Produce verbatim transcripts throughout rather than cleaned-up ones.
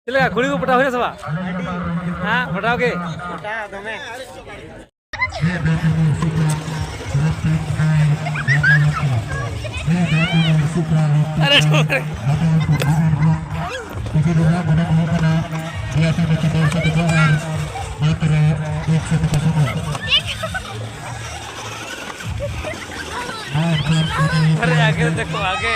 ᱪᱮᱫ ᱞᱮᱠᱟ, ᱠᱩᱲᱤ ᱠᱚ ᱯᱚᱴᱟᱣ ᱦᱩᱭᱱᱟ ᱥᱮ ᱵᱟᱝ? ᱦᱮᱸ, ᱯᱚᱴᱟᱣ ᱜᱮ᱾ ᱯᱚᱴᱟᱣ ᱫᱚᱢᱮ᱾ ᱟᱨᱮ ᱴᱷᱩᱠ ᱨᱮ᱾ ᱟᱨᱮ ᱟᱜᱮ ᱫᱮᱠᱷᱚ, ᱟᱜᱮ᱾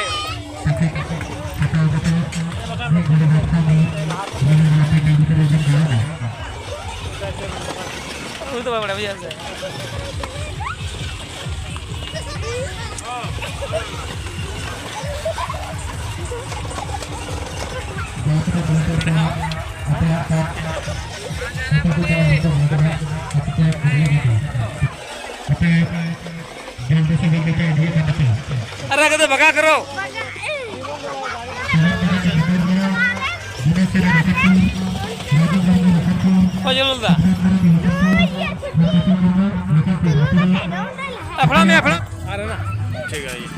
ᱩᱱᱤ ᱫᱚ ᱵᱟᱭ ᱵᱟᱲᱟᱭᱟ, ᱵᱩᱡᱷᱟᱹᱣ ᱥᱮ? अरे, कहते भगा करो। ᱚᱡᱚᱞ ᱫᱟ᱾ ᱟᱯᱷᱲᱟ ᱢᱮ, ᱟᱯᱷᱲᱟ᱾ ᱟᱨ ᱦᱮᱱᱟᱜ᱾ ᱴᱷᱤᱠ ᱜᱮᱭᱟ᱾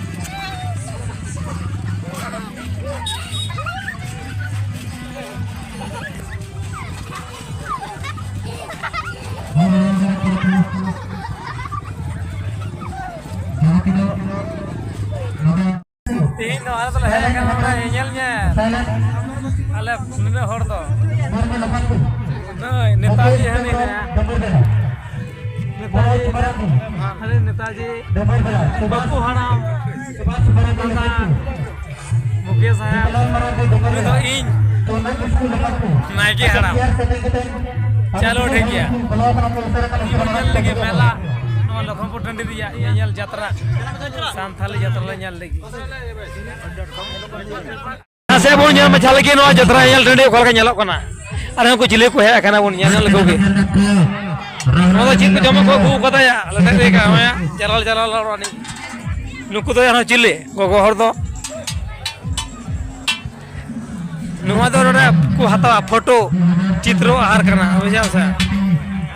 ᱛᱮᱦᱮᱧ ᱫᱚ ᱟᱞᱮ ᱫᱚᱞᱮ ᱦᱮᱡ ᱟᱠᱟᱱᱟ ᱱᱚᱰᱮ ᱧᱮᱧᱮᱞ ᱧᱮᱞ᱾ ᱟᱞᱮ ᱱᱤᱱᱟᱹᱜ ᱦᱚᱲ ᱫᱚ᱾ ᱱᱩᱭ ᱱᱮᱛᱟᱡᱤ ᱦᱟᱹᱱᱤ ᱢᱮᱱᱟᱭᱟ᱾ ᱱᱮᱛᱟᱡᱤ, ᱦᱟᱹᱱᱤ ᱱᱮᱛᱟᱡᱤ, ᱵᱟᱹᱵᱩ ᱦᱟᱲᱟᱢ, ᱫᱟᱫᱟ, ᱢᱩᱠᱷᱤᱭᱟᱹ ᱥᱟᱦᱮᱵ, ᱩᱱᱤ ᱫᱚ ᱤᱧ, ᱱᱟᱭᱠᱮ ᱦᱟᱲᱟᱢ᱾ ᱪᱚᱞᱚ, ᱴᱷᱤᱠ ᱜᱮᱭᱟ᱾ ᱧᱮᱧᱮᱞ ᱞᱟᱹᱜᱤᱫ ᱢᱮᱞᱟ, ᱱᱚᱣᱟ ᱞᱚᱠᱷᱚᱱᱯᱩᱨ ᱴᱟᱺᱰᱤ ᱨᱮᱭᱟᱜ ᱧᱮᱧᱮᱞ ᱡᱟᱛᱨᱟ, ᱥᱟᱱᱛᱷᱟᱞᱤ ᱡᱟᱛᱨᱟ ᱞᱮ ᱧᱮᱞ ᱞᱟᱹᱜᱤᱫ᱾ ᱢᱟᱥᱮ ᱵᱚᱱ ᱧᱮᱞ ᱢᱟᱪᱷᱟ ᱞᱟᱹᱜᱤᱫ ᱱᱚᱣᱟ ᱡᱟᱛᱨᱟ ᱧᱮᱞ ᱴᱟᱺᱰᱤ ᱚᱠᱟ ᱞᱮᱠᱟ ᱧᱮᱞᱚᱜ ᱠᱟᱱᱟ᱾ ᱟᱨ ᱩᱱᱠᱩ ᱪᱤᱞᱤ ᱠᱚ ᱦᱮᱡ ᱟᱠᱟᱱᱟ, ᱵᱚᱱ ᱧᱮᱞ ᱧᱚᱜ ᱞᱮᱠᱚ ᱜᱮ᱾ ᱱᱚᱣᱟ ᱫᱚ ᱪᱮᱫ ᱠᱚ ᱡᱚᱢᱟᱜ ᱠᱚ ᱟᱹᱜᱩ ᱠᱟᱫᱟ ᱭᱟ? ᱞᱮᱴᱮ ᱨᱮ ᱠᱟᱜ ᱢᱮ, ᱡᱟᱞᱟᱞ ᱡᱟᱞᱟᱞ ᱨᱚᱲ ᱟᱹᱱᱤᱡ᱾ ᱱᱩᱠᱩ ᱫᱚ ᱟᱨᱦᱚᱸ ᱪᱤᱞᱤ? ᱜᱚᱜᱚ ᱦᱚᱲ ᱫᱚ? ᱱᱚᱣᱟ ᱫᱚ ᱱᱚᱰᱮ ᱠᱚ ᱦᱟᱛᱟᱣᱟ, ᱯᱷᱳᱴᱳ, ᱪᱤᱛᱨᱚ ᱟᱦᱟᱨ ᱠᱟᱱᱟ, ᱵᱩᱡᱷᱟᱹᱣ ᱥᱮ?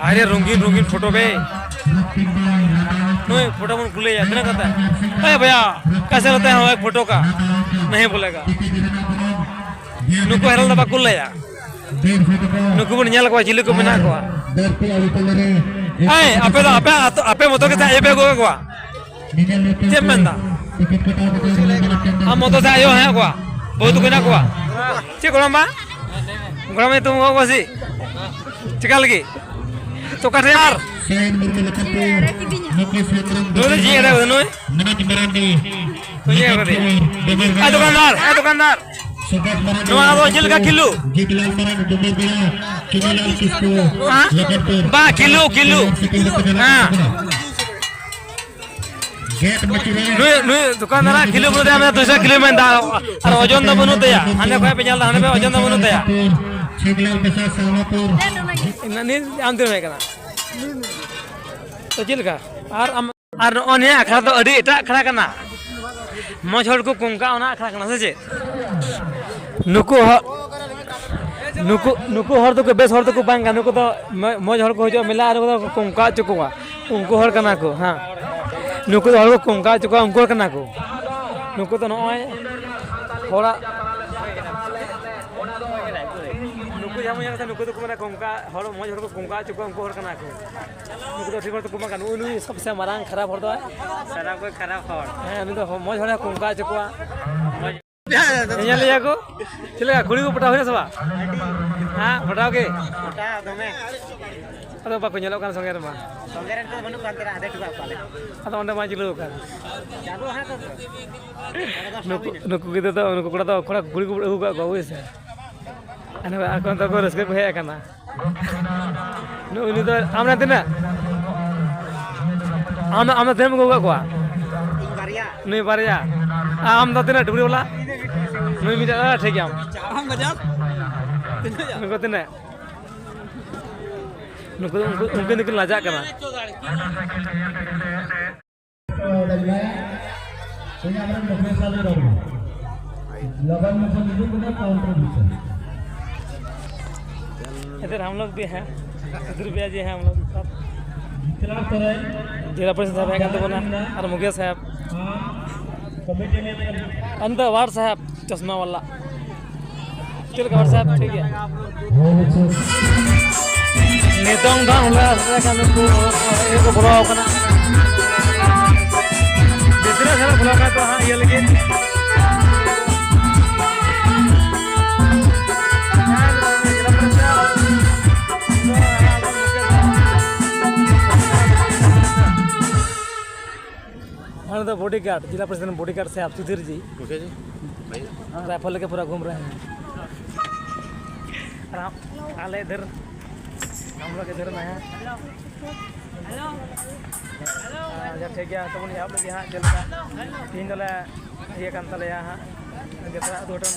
ᱟᱨᱮ ᱨᱚᱝᱜᱤᱱ ᱨᱚᱝᱜᱤᱱ ᱯᱷᱳᱴᱳ ᱵᱮ᱾ ᱱᱩᱭ ᱯᱷᱳᱴᱳ ᱵᱚᱱ ᱠᱩᱞᱮᱭᱟ, ᱛᱤᱱᱟᱹᱜ ᱠᱟᱛᱮ? ᱮ ᱵᱷᱟᱭᱟ, ᱠᱟᱭᱥᱮ ᱞᱮᱛᱮ ᱦᱮ ᱮᱠ ᱯᱷᱳᱴᱳ ᱠᱟ? ᱱᱟᱦᱤ ᱵᱚᱞᱮᱜᱟ᱾ ᱱᱩᱠᱩ ᱦᱮᱨᱮᱞ ᱫᱟ ᱵᱟᱠᱚ ᱞᱟᱹᱭᱟ᱾ ᱱᱩᱠᱩ ᱵᱚᱱ ᱧᱮᱞ ᱠᱚᱣᱟ, ᱪᱤᱞᱤ ᱠᱚ ᱢᱮᱱᱟᱜ ᱠᱚᱣᱟ᱾ ᱮᱭ, ᱟᱯᱮ ᱫᱚ ᱟᱯᱮ ᱟᱛᱳ, ᱟᱯᱮ ᱢᱚᱛᱚ ᱜᱮ ᱟᱭᱳ ᱯᱮ ᱟᱹᱜᱩ ᱠᱟᱠᱚᱣᱟ? ᱪᱮᱫ ᱮᱢ ᱢᱮᱱᱫᱟ? ᱟᱢ ᱢᱚᱛᱚ ᱥᱮ ᱟᱭᱳ ᱦᱮᱱᱟᱜ ᱠᱚᱣᱟ, ᱵᱟᱹᱦᱩ ᱛᱟᱠᱚ ᱦᱮᱱᱟᱜ ᱠᱚᱣᱟ? ᱪᱮᱫ ᱜᱚᱲᱚᱢ ᱵᱟ? ᱜᱚᱲᱚᱢ ᱧᱩᱛᱩᱢ ᱠᱚ ᱥᱤ? ᱪᱮᱠᱟ ᱞᱟᱹᱜᱤᱫ? ᱛᱚ ᱚᱠᱟ ᱴᱷᱮᱱ ᱟᱨ? ᱱᱩᱭ ᱫᱚ ᱪᱮᱫ ᱮ ᱱᱩᱭ? ᱱᱩᱭ ᱪᱮᱫ ᱮ? ᱟᱭ ᱫᱚᱠᱟᱱᱫᱟᱨ, ᱟᱭ ᱫᱚᱠᱟᱱᱫᱟᱨ᱾ ᱱᱚᱣᱟ ᱫᱚ ᱪᱮᱫ ᱞᱮᱠᱟ ᱠᱤᱞᱳ? ᱦᱮᱸ? ᱵᱟ, ᱠᱤᱞᱳ, ᱠᱤᱞᱳ᱾ ᱦᱮᱸ᱾ ᱱᱩᱭ, ᱱᱩᱭ ᱫᱚᱠᱟᱱᱫᱟᱨᱟᱜ ᱠᱤᱞᱳ ᱵᱚᱞᱛᱮ ᱟᱢ ᱫᱚ ᱫᱩᱥᱚ ᱠᱤᱞᱳ ᱢᱮᱱᱫᱟ, ᱟᱨ ᱳᱡᱚᱱ ᱫᱚ ᱵᱟᱹᱱᱩᱜ ᱛᱟᱭᱟ᱾ ᱦᱟᱸᱰᱮ ᱠᱷᱚᱱ ᱯᱮ ᱧᱮᱞ ᱮᱫᱟ, ᱦᱟᱸᱰᱮ ᱯᱮ ᱳᱡᱚᱱ ᱫᱚ ᱵᱟᱹᱱᱩᱜ ᱛᱟᱭᱟ᱾ ᱱᱤᱭᱟᱹ ᱟᱢ ᱛᱤᱱᱟᱹᱜ ᱠᱟᱱᱟ? ᱛᱚ ᱪᱮᱫ ᱞᱮᱠᱟ? ᱟᱨ ᱟᱢ, ᱟᱨ ᱱᱚᱜᱼᱚ ᱱᱤᱭᱟᱹ ᱟᱠᱷᱲᱟ ᱫᱚ ᱟᱹᱰᱤ ᱮᱴᱟᱜ ᱟᱠᱷᱲᱟ ᱠᱟᱱᱟ᱾ ᱢᱚᱡᱽ ᱦᱚᱲ ᱠᱚ ᱠᱚᱝᱠᱟ ᱚᱱᱟ ᱟᱠᱷᱲᱟ ᱠᱟᱱᱟ, ᱥᱮ ᱪᱮᱫ? ᱱᱩᱠᱩ ᱦᱚ-, ᱱᱩᱠᱩ, ᱱᱩᱠᱩ ᱦᱚᱲ ᱫᱚᱠᱚ ᱵᱮᱥ ᱦᱚᱲ ᱫᱚᱠᱚ ᱵᱟᱝ ᱠᱟᱱᱟ᱾ ᱱᱩᱠᱩ ᱫᱚ ᱢᱚ-, ᱢᱚᱡᱽ ᱦᱚᱲ ᱠᱚ ᱦᱤᱡᱩᱜᱼᱟ ᱢᱮᱞᱟ ᱟᱨ ᱱᱩᱠᱩ ᱫᱚ ᱠᱚᱝᱠᱟ ᱦᱚᱪᱚ ᱠᱚᱣᱟ᱾ ᱩᱱᱠᱩ ᱦᱚᱲ ᱠᱟᱱᱟ ᱠᱚ, ᱦᱮᱸ᱾ ᱱᱩᱠᱩ ᱫᱚ ᱦᱚᱲ ᱠᱚ ᱠᱚᱝᱠᱟ ᱦᱚᱪᱚ ᱠᱚᱣᱟ, ᱩᱱᱠᱩ ᱦᱚᱲ ᱠᱟᱱᱟ ᱠᱚ᱾ ᱱᱩᱠᱩ ᱫᱚ ᱱᱚᱜᱼᱚᱭ ᱦᱚᱲᱟᱜ, ᱱᱩᱠᱩ ᱡᱟᱦᱟᱸ ᱵᱚᱱ ᱧᱮᱞ ᱠᱟᱫᱟ, ᱱᱩᱠᱩ ᱫᱚᱠᱚ ᱢᱮᱱᱟ ᱠᱚᱝᱠᱟ, ᱦᱚᱲ ᱢᱚᱡᱽ ᱦᱚᱲ ᱠᱚ ᱠᱚᱝᱠᱟ ᱦᱚᱪᱚ ᱠᱚᱣᱟ, ᱩᱱᱠᱩ ᱦᱚᱲ ᱠᱟᱱᱟ ᱠᱚ᱾ ᱱᱩᱠᱩ ᱫᱚ ᱴᱷᱤᱠ ᱦᱚᱲ ᱫᱚᱠᱚ ᱵᱟᱝ ᱠᱟᱱᱟ᱾ ᱩᱱᱤ ᱥᱚᱵᱥᱮ ᱢᱟᱨᱟᱝ ᱠᱷᱟᱨᱟᱯ ᱦᱚᱲ ᱫᱚ᱾ ᱥᱟᱱᱟᱢ ᱠᱷᱚᱱ ᱠᱷᱟᱨᱟᱯ ᱦᱚᱲ᱾ ᱦᱮᱸ, ᱩᱱᱤ ᱫᱚ ᱦᱚ-, ᱢᱚᱡᱽ ᱦᱚᱲᱮ ᱠᱚᱝᱠᱟ ᱦᱚᱪᱚ ᱠᱚᱣᱟ᱾ ᱧᱮᱧᱮᱞᱤᱭᱟᱹ ᱠᱚ, ᱪᱮᱫ ᱞᱮᱠᱟ ᱠᱩᱲᱤ ᱠᱚ ᱯᱚᱴᱟᱣ ᱦᱩᱭᱱᱟ ᱥᱮ ᱵᱟᱝ? ᱦᱮᱸ, ᱯᱚᱴᱟᱣ ᱜᱮ᱾ ᱯᱚᱴᱟᱣ ᱫᱚᱢᱮ᱾ ᱟᱫᱚ ᱵᱟᱠᱚ ᱧᱮᱞᱚᱜ ᱠᱟᱱᱟ ᱥᱚᱸᱜᱮ ᱨᱮᱢᱟ᱾ ᱥᱚᱸᱜᱮ ᱨᱮᱱ ᱠᱚ ᱵᱟᱹᱱᱩᱜ ᱠᱚᱣᱟ, ᱦᱟᱱᱛᱮ ᱨᱮ ᱟᱫᱮᱨ ᱦᱚᱴᱚ ᱠᱟᱜ ᱠᱚᱣᱟᱞᱮ᱾ ᱟᱫᱚ ᱚᱸᱰᱮ ᱢᱟ ᱡᱤᱞᱟᱹᱣ ᱟᱠᱟᱱ᱾ ᱪᱟᱹᱞᱩ ᱦᱟᱸᱜ ᱛᱚ᱾ ᱱᱩᱠᱩ, ᱱᱩᱠᱩ ᱜᱤᱫᱽᱨᱟᱹ ᱫᱚ, ᱱᱩᱠᱩ ᱠᱚᱲᱟ ᱫᱚ, ᱠᱚᱲᱟ ᱠᱩᱲᱤ ᱠᱚ ᱟᱹᱜᱩ ᱠᱟᱜ ᱠᱚᱣᱟ, ᱵᱩᱡᱽ ᱥᱮ? ᱟᱨ ᱱᱚᱜᱼᱚᱭ ᱟᱠᱚ ᱚᱱᱛᱮ ᱠᱚ ᱨᱟᱹᱥᱠᱟᱹ ᱠᱚ ᱦᱮᱡ ᱟᱠᱟᱱᱟ᱾ ᱱᱩᱭ, ᱩᱱᱤ ᱫᱚ ᱟᱢ ᱨᱮᱱ ᱛᱤᱱᱟᱹᱜ? ᱟᱢ ᱫᱚ, ᱟᱢ ᱫᱚ ᱛᱤᱱᱟᱹᱜ ᱮᱢ ᱟᱹᱜᱩ ᱟᱠᱟᱫ ᱠᱚᱣᱟ? ᱤᱧ ᱵᱟᱨᱭᱟ᱾ ᱱᱩᱭ ᱵᱟᱨᱭᱟ᱾ ᱟᱨ ᱟᱢ ᱫᱚ ᱛᱤᱱᱟᱹᱜ, ᱰᱩᱵᱽᱲᱤ ᱵᱟᱞᱟ? ᱱᱩᱭ ᱢᱤᱫᱴᱮᱡ, ᱟᱨ ᱴᱷᱤᱠ ᱜᱮᱭᱟ ᱟᱢ᱾ ᱪᱟᱞᱟᱣ ᱵᱟᱡᱟᱨ᱾ ᱛᱤᱱᱟᱹᱜ ᱭᱟ? ᱱᱩᱠᱩ ᱛᱤᱱᱟᱹᱜ? ᱱᱩᱠᱩ, ᱩᱱᱠᱩ, ᱩᱱᱠᱤᱱ ᱫᱚᱠᱤᱱ ᱞᱟᱡᱟᱜ ᱠᱟᱱᱟ᱾ इधर हम लोग भी हैं, सुधीर भैया जी हैं हम लोग सब। जिला परिषद साहब हैं, ᱠᱟᱱ ᱛᱟᱵᱚᱱᱟ, ᱟᱨ ᱢᱩᱠᱷᱤᱭᱟᱹ ᱥᱟᱦᱮᱵᱽ, ᱚᱱᱛᱮ ᱣᱟᱨᱰ ᱥᱟᱦᱮᱵᱽ ᱪᱚᱥᱢᱟ ᱣᱟᱞᱟ᱾ ᱪᱮᱫ ᱞᱮᱠᱟ WhatsApp ᱴᱷᱤᱠ ᱜᱮᱭᱟ? ᱱᱤᱛᱚᱝ ᱫᱚ ᱦᱟᱸᱜ ᱩᱱᱟᱹᱜ ᱟᱥᱨᱟ ᱠᱟᱱ ᱩᱱᱠᱩ ᱤᱭᱟᱹ ᱠᱚ ᱵᱚᱞᱚ ᱟᱠᱟᱱᱟ᱾ ᱵᱷᱤᱛᱨᱤ ᱥᱮᱫ ᱵᱚᱞᱚ ᱟᱠᱟᱱ ᱠᱚ ᱦᱟᱸᱜ ᱤᱭᱟᱹ ᱞᱟᱹᱜᱤᱫ᱾ ᱚᱱᱟ ᱫᱚ bodyguard, ᱡᱤᱞᱟ ᱯᱨᱚᱥᱟᱥᱚᱱ bodyguard ᱥᱮ ᱟᱯ ᱥᱩᱫᱷᱤᱨ ᱡᱤ। ओके जी। राइफल लेके पूरा घूम रहे हैं। ᱟᱨ ᱟᱞᱮ ᱤᱫᱷᱟᱨ, ᱦᱟᱢ ᱞᱳᱜ ᱤᱫᱷᱟᱨ ᱢᱮ ᱦᱮᱸ᱾ ᱟᱪᱪᱷᱟ, ᱴᱷᱤᱠ ᱜᱮᱭᱟ, ᱛᱚᱵᱚᱱ ᱮᱦᱚᱵ ᱞᱮᱜᱮ ᱦᱟᱸᱜ, ᱪᱮᱫ ᱞᱮᱠᱟ ᱛᱤᱦᱤᱧ ᱫᱚᱞᱮ ᱤᱭᱟᱹ ᱠᱟᱱ ᱛᱟᱞᱮᱭᱟ ᱦᱟᱸᱜ, ᱡᱚᱛᱚ ᱟᱹᱛᱩ ᱦᱚᱲ ᱴᱷᱮᱱ।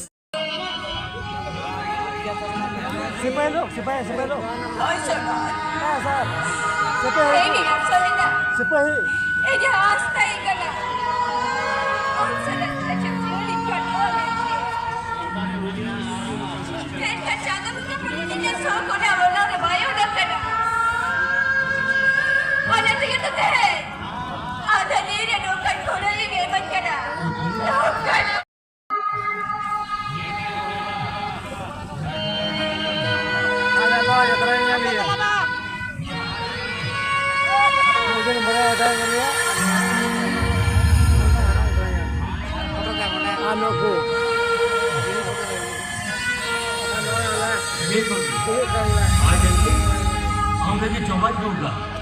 ᱥᱤᱯᱟᱹᱦᱤ ᱞᱳᱜ, ᱥᱤᱯᱟᱹᱦᱤ, ᱥᱤᱯᱟᱹᱦᱤ ᱞᱳᱜ। ᱦᱳᱭ, ᱥᱚᱨᱫᱟᱨ। ᱦᱮᱸ, ᱥᱟᱨ। ᱥᱤᱯᱟᱹᱦᱤ। ᱤᱧ ᱟᱥᱚᱞ ᱮᱱᱟ। ᱥᱤᱯᱟᱹᱦᱤ। ᱤᱧ ᱟᱥ ᱛᱟᱦᱮᱸ ᱠᱟᱱᱟ। ᱟᱢ ᱥᱟᱞᱟᱜ ᱟᱹᱰᱤ ᱡᱳᱨᱤᱧ ᱠᱟᱴᱟᱣ ᱞᱮᱱ ᱜᱮ। ᱢᱮᱱᱠᱷᱟᱱ ᱪᱟᱸᱫᱚ ᱵᱚᱸᱜᱟ ᱯᱟᱞᱮ ᱤᱧᱟᱹᱜ ᱥᱚᱠ ᱚᱱᱟ ᱚᱞᱟ ᱨᱮ ᱵᱟᱭ ᱚᱞ ᱟᱠᱟᱱᱟ। ᱚᱱᱟ ᱛᱮᱜᱮ ᱛᱚ ᱛᱮᱦᱮᱧ ᱟᱫᱷᱟ ᱫᱤᱱ ᱨᱮ ᱱᱚᱝᱠᱟᱱ ᱜᱚᱲᱚ ᱞᱤᱧ ᱮᱢᱟᱹᱧ ᱠᱟᱱᱟ। ᱱᱚᱝᱠᱟᱱ ᱟᱞᱮ ᱫᱚ ᱡᱟᱛᱨᱟ ᱧᱮᱞ ᱜᱮᱭᱟ᱾ ᱵᱩᱡᱷᱟᱹᱣ ᱵᱟᱲᱟᱭᱟ, ᱡᱟᱛᱨᱟ ᱧᱮᱞ ᱜᱮᱭᱟ᱾ ᱟᱨ ᱱᱩᱠᱩ᱾ ᱟᱨ ᱱᱚᱜᱼᱚᱭ ᱟᱞᱮ ᱦᱩᱭᱩᱜ ᱠᱟᱱ ᱜᱮᱭᱟ᱾ ᱟᱢ ᱞᱟᱹᱜᱤᱫ ᱡᱚᱢᱟᱜ ᱤᱧ ᱟᱹᱜᱩ ᱠᱟᱜᱼᱟ᱾